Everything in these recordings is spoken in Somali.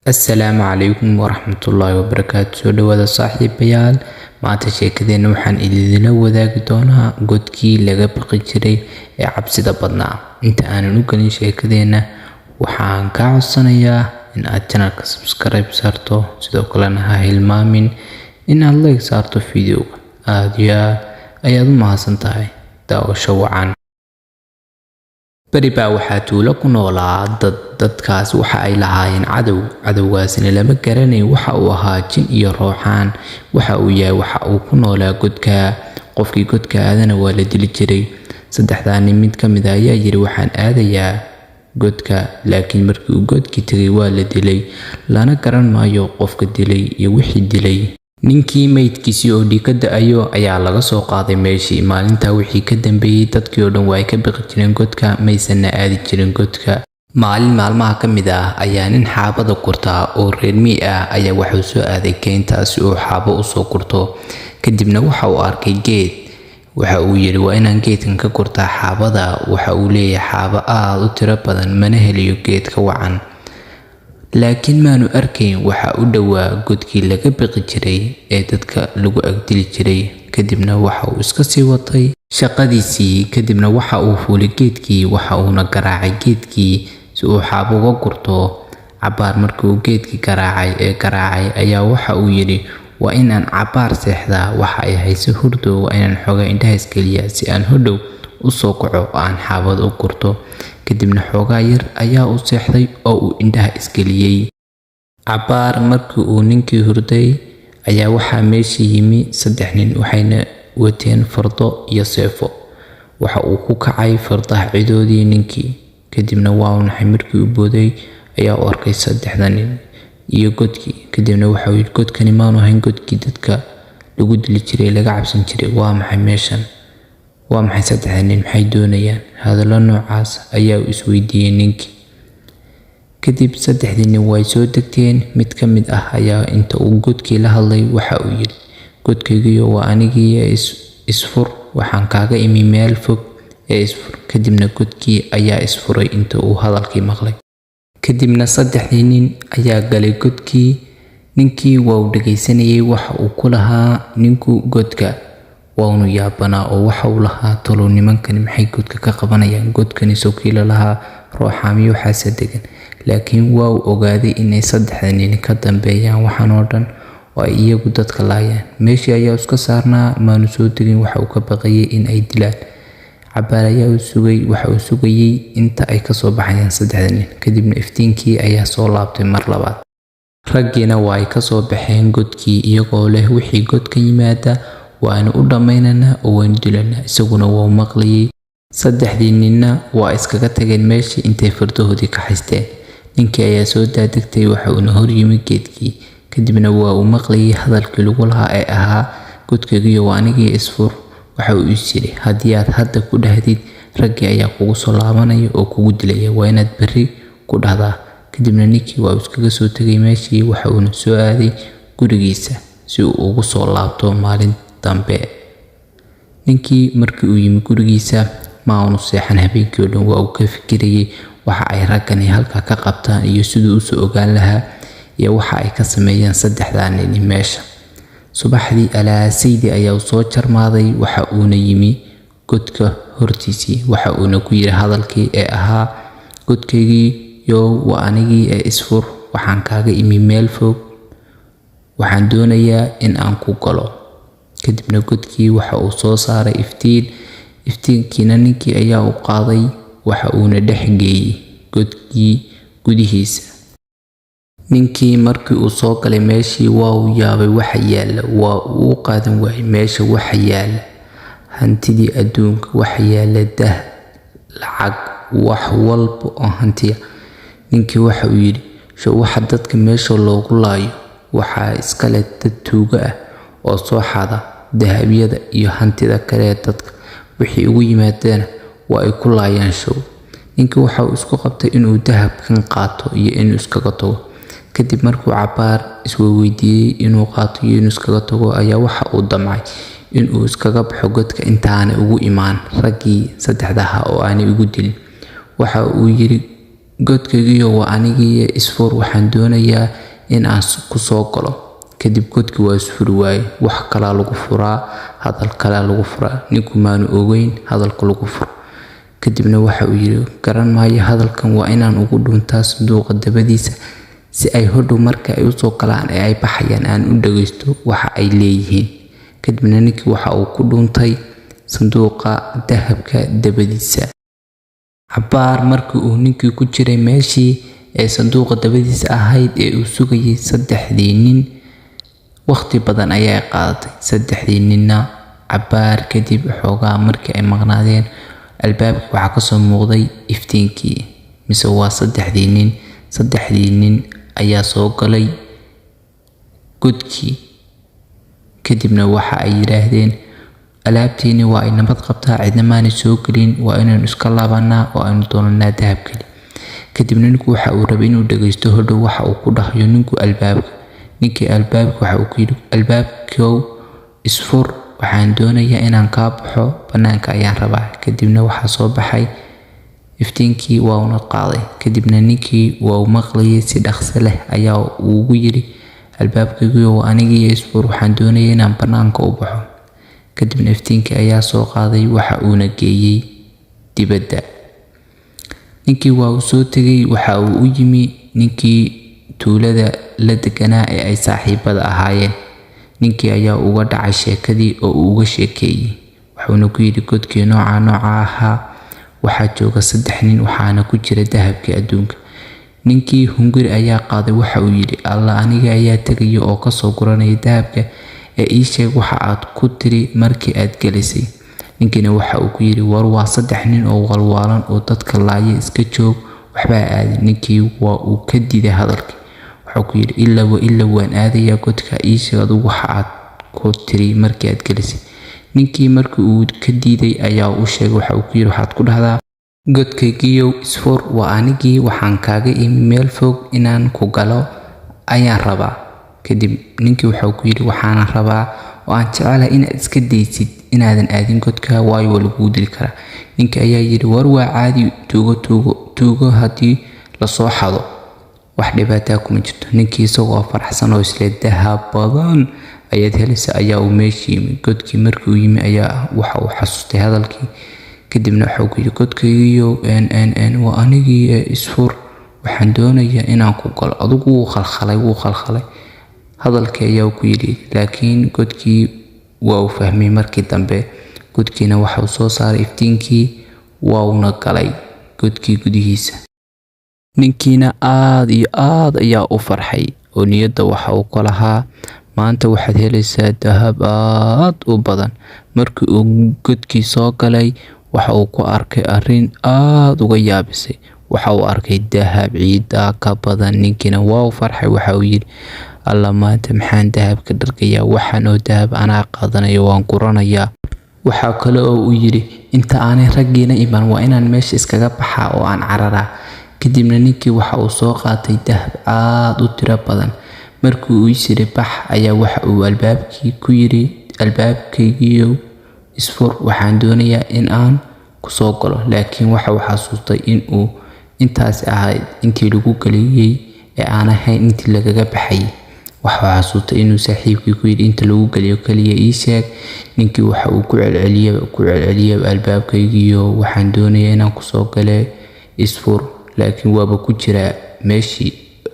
Assalaamu calaykum waraxmatullaahi wabarakaatu. Soo dhawaada saaxiibayaal. Maanta sheekadeenna waxaan idinla wadaagi doonaa godkii laga baqi jiray ee cabsida badnaa. Inta aanan u gelin sheekadeenna, waxaan kaa codsanayaa in aad channelka subscribe saarto, sidoo kalena ha hilmaamin in aad like saarto videoga. Aad iyo aad ayaad u mahadsan tahay. Daawasho wacan. Beri baa waxaa tuulo ku noolaa dad. Dadkaas waxa ay lahaayeen cadow. Cadowgaasina lama garanayn waxa uu ahaa, jin iyo rooxaan waxa uu yahay. Waxa uu ku noolaa godka. Qofkii godka aadana waa la dili jiray. Saddexdaa nin mid ka mid ah ayaa yidhi, "Waxaan aadayaa godka." Laakiin markii uu godkii tegay waa la dilay, lana garan maayo qofka dilay iyo wixii dilay. Ninkii meydkiisii oo dhiig ka da'ayo ayaa laga soo qaaday meeshii. Maalintaa wixii ka dambeeyey, dadkii oo dhan waa ay ka baqi jireen godka, maysanna aadi jirin godka. Maalin maalmaha ka mid ah ayaa nin xaabada gurtaa oo reer miyi ah ayaa wuxuu soo aaday keynta si uu xaabo usoo gurto. Kadibna waxa uu arkay geed. Waxa uu yidhi, "Waa inaan geedkan ka gurtaa xaabada. Waxa uu leeyahay xaabo aad u tiro badan, mana heliyo geed ka wacan." Laakiin maanu arkayn waxa u dhowaa godkii laga baqi jiray ee dadka lagu agdili jiray. Kadibna waxa uu iska sii watay shaqadiisii. Kadibna waxa uu fuulay geedkii, waxa uuna garaacay geedkii si uu xaabo uga gurto. Cabbaar markii uu geedkii garaacay ee garaacay ayaa waxa uu yidhi, "Waa inaan cabbaar seexdaa. Waxa ay hayso hurdo, waa inaan xoogaa indhaha iskeliyaa si aan hodhow u soo kaco oo aan xaabada u gurto." Kadibna xoogaa yar ayaa uu seexday oo uu indhaha isgeliyey. Cabbaar markii uu ninkii hurday ayaa waxaa meesha yimi saddex nin, waxayna wateen fardo iyo seefo. Waxa uu ku kacay fardaha cidoodii ninkii. Kadibna waa uu naxay. Markii uu booday ayaa u arkay saddexda nin iyo godkii. Kadibna waxa uu yidhi, "Godkani maanu ahayn godkii dadka lagu dili jiray, laga cabsan jiray. Waa maxay meeshan? Waa maxay saddexda nin? Maxay doonayaan?" Hadallo noocaas ayaa uu isweydiiyey ninkii. Kadib saddexdii nin way soo degteen. Mid ka mid ah ayaa inta uu godkii la hadlay waxa uu yidhi, "Godkaygiyo, waa anigii, isfur. Waxaan kaaga imi meel fog ee isfur." Kadibna godkii ayaa isfuray inta uu hadalkii maqlay. Kadibna saddexdii nin ayaa galay godkii. Ninkii waa uu dhagaysanayay waxa uu ku lahaa ninku godka, waanu yaabanaa oo waxa uu lahaa, "Talow nimankani maxay godka ka qabanayaan? Godkani sawkiila lahaa rooxaamiyo waxaase degan." Laakiin waa uu ogaaday inay saddexda nin ka dambeeyaan waxaan oo dhan oo ay iyagu dadka laayaan. Meeshii ayaa iska saarnaa, maanu soo degin. Waxa uu ka baqayay in ay dilaan. Cabaar ayaa uu sugay. Waxa uu sugayay inta ay kasoo baxayaan saddexda nin. Kadibna iftiinkii ayaa soo laabtay mar labaad. Raggiina waa ay kasoo baxeen godkii iyagoo leh, "Wixii godka yimaada waanu u dhammaynaynaa oo waynu dilanaa." Isaguna waa u maqlayay. Saddexdii ninna waa iskaga tageen meeshii intay fardahoodii ka haysteen. Ninkii ayaa soo daadegtay, waxa uuna hor yimi geedkii. Kadibna waa uu maqlayay hadalkii lagu lahaa ee ahaa, "Godkaygiyo, waa anigii, isfur." Waxa uu is yidhi, "Haddii aad hadda ku dhahdid, raggii ayaa kugu soo laabanaya oo kugu dilaya. Waa inaad berri ku dhahdaa." Kadibna ninkii waa uu iskaga soo tegay meeshii, waxa uuna soo aaday gurigiisa si uu ugu soo laabto maalin dambe. Ninkii markii uu yimi gurigiisa ma aanu seexan habeenkii oo dhan. Waa uu ka fikirayay waxa ay raggani halkaa ka qabtaan iyo siduu usoo ogaan lahaa iyo waxa ay ka sameeyaan saddexdaa nin meesha. Subaxdii alaasaydii ayaa uu soo jarmaaday. Waxa uuna yimi godka hortiisii. Waxa uuna ku yidhi hadalkii ee ahaa, "Godkaygii yow, waa anigii ee isfur. Waxaan kaaga imi meel fog, waxaan doonayaa in aan ku galo." Kadibna godkii waxa uu soo saaray iftiin. Iftiinkiina ninkii ayaa u qaaday, waxa uuna dhex geeyey godkii gudihiisa. Ninkii markii uu soo galay meeshii waa uu yaabay waxa yaalla. Waa uu u qaadan waayay meesha waxa yaalla. Hantidii adduunka waxa yaalla, dahab, lacag, wax walba oo hantiya. Ninkii waxa uu yidhi, "Show waxa dadka meesha loogu laayo waxaa iska leh dad tuugo ah oo soo xada dahabyada iyo hantida kale ee dadka. Wixii ugu yimaadana waa ay ku laayaan show." Ninkii waxa uu isku qabtay inuu dahabkan qaato iyo inuu iskaga tago. Kadib markuu cabbaar isweydiiyey inuu qaato iyo inuu iskaga tago, ayaa waxa uu damcay inuu iskaga baxo godka intaanay ugu imaan raggii saddexda ahaa oo aanay ugu dilin. Waxa uu yidhi Godkaygiyo waa anigii, isfur, waxaan doonayaa in aan ku soo galo. Kadib godkii waa isfuri waayey. Wax kalaa lagu furaa, hadal kalaa lagu furaa. Ninku maanu ogeyn hadalka lagu furo. Kadibna waxa uu yidhi, garan maayo hadalkan, waa inaan ugu dhuntaa sanduuqa dabadiisa si ay hodhow marka ay usoo galaan ee ay baxayaan aan u dhageysto waxa ay leeyihiin. Kadibna ninkii waxa uu ku dhuuntay sanduuqa dahabka dabadiisa. Cabbaar markii uu ninkii ku jiray meeshii ee sanduuqa dabadiisa ahayd ee uu sugayay saddexdii nin, waqti badan ayaa qaadatay. Saddexdii ninna cabbaar kadib, xoogaa markii ay maqnaadeen, albaabkii waxaa kasoo muuqday iftiinkii, mise waa saddexdii nin. Saddexdii nin ayaa soo galay godkii. Kadibna waxa ay yidhaahdeen, alaabtiini waa ay nabad qabtaa, cidna maanay soo gelin, waa inaynu iska laabanaa oo aynu doonanaa dahabkani. Kadibna ninku waxa uu rabay inuu dhageysto hodhow waxa uu ku dhahayo ninku albaabka. Ninkii albaabka waxa uu ku yidhi, albaabkow isfur, waxaan doonayaa inaan kaa baxo, bannaanka ayaan rabaa. Kadibna waxaa soo baxay iftiinkii, waa una qaaday. Kadibna ninkii waa uu maqlayay, si dhaqso leh ayaa uu ugu yidhi, albaabkaygiyo waa anigii, isfur, waxaan doonayaa inaan bannaanka u baxo. Kadibna iftiinkii ayaa soo qaaday, waxa uuna geeyey dibadda. Ninkii waa uu soo tegay, waxa uu u yimi ninkii tuulada la deganaa ee ay saaxiibada ahaayeen. Ninkii ayaa uga dhacay sheekadii oo uu uga sheekeeyey, wuxuuna ku yidhi, godkii nooca nooca ahaa waxaa jooga saddex nin, waxaana ku jira dahabkii adduunka. Ninkii hunguri ayaa qaaday, waxa uu yidhi, alla aniga ayaa tegaya oo kasoo guranaya dahabka, ee ii sheeg waxa aad ku tiri markii aad gelisay. Ninkiina waxa uu ku yidhi, war waa saddex nin oo walwaalan oo dadka laaya, iska joog, waxbaa aadin. Ninkii waa uu ka diiday hadalkii, wuxuu ku yidhi, ilaa wa ilaa waan aadayaa godka, ii sheeg adigu waxa aad ku tiri markii aad gelisay. Ninkii markii uu ka diiday ayaa u sheegay, waxa uu ku yidhi, waxaad ku dhahdaa, godkaygiiyow isfur, waa anigii, waxaan kaaga imi meel fog, inaan ku galo ayaan rabaa. Kadib ninkii wuxuu ku yidhi, waxaana rabaa oo aan jecelahay inaad iska daysid inaadan aadin godka, waayo waa lagugu dili karaa. Ninkii ayaa yidhi, war waa caadi, tuugo tuugo tuugo haddii lasoo xado wax dhibaataa kuma jirto. Ninkii isagoo faraxsan oo isle dahab badan ayaad helaysa ayaa uu meeshii yimi. Godkii markii uu yimi ayaa waxa uu xasuustay hadalkii. Kadibna wuxuu ku yidhi, godkaygiiyo waa anigii, isfur, waxaan doonayaa inaan ku galo. Adigu wuu khalkhalay, wuu khalkhalay hadalkii ayaa ku yidhi, laakiin godkii waa uu fahmay markii dambe. Godkiina waxa uu soo saaray iftiinkii, waa uuna galay godkii gudihiisa. Ninkiina aad iyo aad ayaa u farxay oo niyadda waxa uu ka lahaa, maanta waxaad helaysaa dahab aad u badan. Markii uu godkii soo galay waxa uu ku arkay arrin aad uga yaabisay. Waxa uu arkay dahab ciidda ka badan. Ninkiina waa uu farxay, waxa uu yidhi, alla maanta maxaan dahab ka dhargayaa, waxaan oo dahab anaa qaadanayo, waan guranayaa. Waxaa kale oo uu yidhi, inta aanay raggiina iman waa inaan meesha iskaga baxaa oo aan cararaa. Kadibna ninkii waxa uu soo qaatay dahab aad u tiro badan. Markii uu is yidhi bax ayaa waxa uu albaabkii ku yidhi, albaabkaygiiyow isfur, waxaan doonayaa in aan kusoo galo. Laakiin waxa uu xasuustay in uu intaasi ahayd intii lagu geliyey ee aan ahayn intii lagaga baxayay. Waxa uu xasuustay inuu saaxiibkii ku yidhi, inta lagu geliyo kaliya ii sheeg. Ninkii waxa uu ku celceliyay, albaabkaygiiyo waxaan doonayaa inaan kusoo gale, isfur. Laakiin waaba ku jiraa meeshii,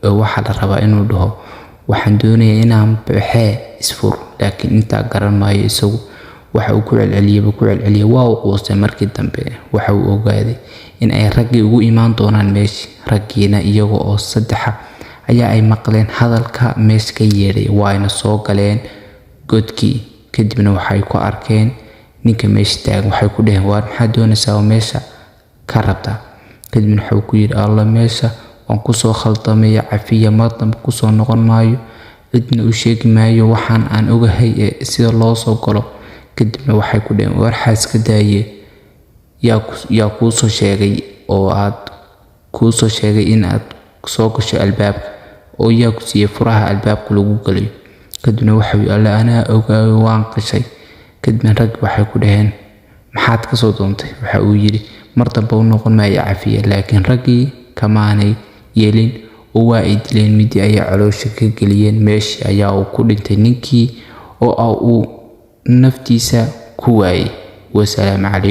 waxaa la rabaa inuu dhaho, waxaan doonayaa inaan baxee, isfur. Laakiin intaa garan maayo isagu. Waxa uu ku celceliyay ku celceliyay, waa uu quustay markii dambe. Waxa uu ogaaday in ay raggii ugu imaan doonaan meeshii. Raggiina iyaga oo saddexa ayaa ay maqleen hadalka meesha ka yeedhay, waayna soo galeen godkii. Kadibna waxay ku arkeen ninka meesha taagan, waxay ku dhaheen, waar maxaad doonaysaa oo meesha ka rabtaa? Kadibna wuxuu ku yidhi, alla meesha waan kusoo khaldamay, cafiya, mar dambe kusoo noqon maayo, cidna u sheegi maayo waxaan aan ogahay ee sida loo soo galo. Kadibna waxay ku dhaheen, war xaaska daaye, yaa kuu soo sheegay oo aad kuu soo sheegay in aad soo gasho albaabka, oo yaa ku siiyey furaha albaabka lagu galayo? Kadibna waxa uu alle anaa ogaayo, waan qashay. Kadibna rag waxay ku dhaheen, maxaad ka soo doontay? Waxa uu yidhi, mar dambe u noqon maayo, cafiya. Laakiin raggii kamaanay yeelin oo waa ay dileen. Midi ayay caloosha ka geliyeen. Meeshii ayaa uu ku dhintay ninkii oo uu naftiisa ku waayay. Wasalaamu calaykum.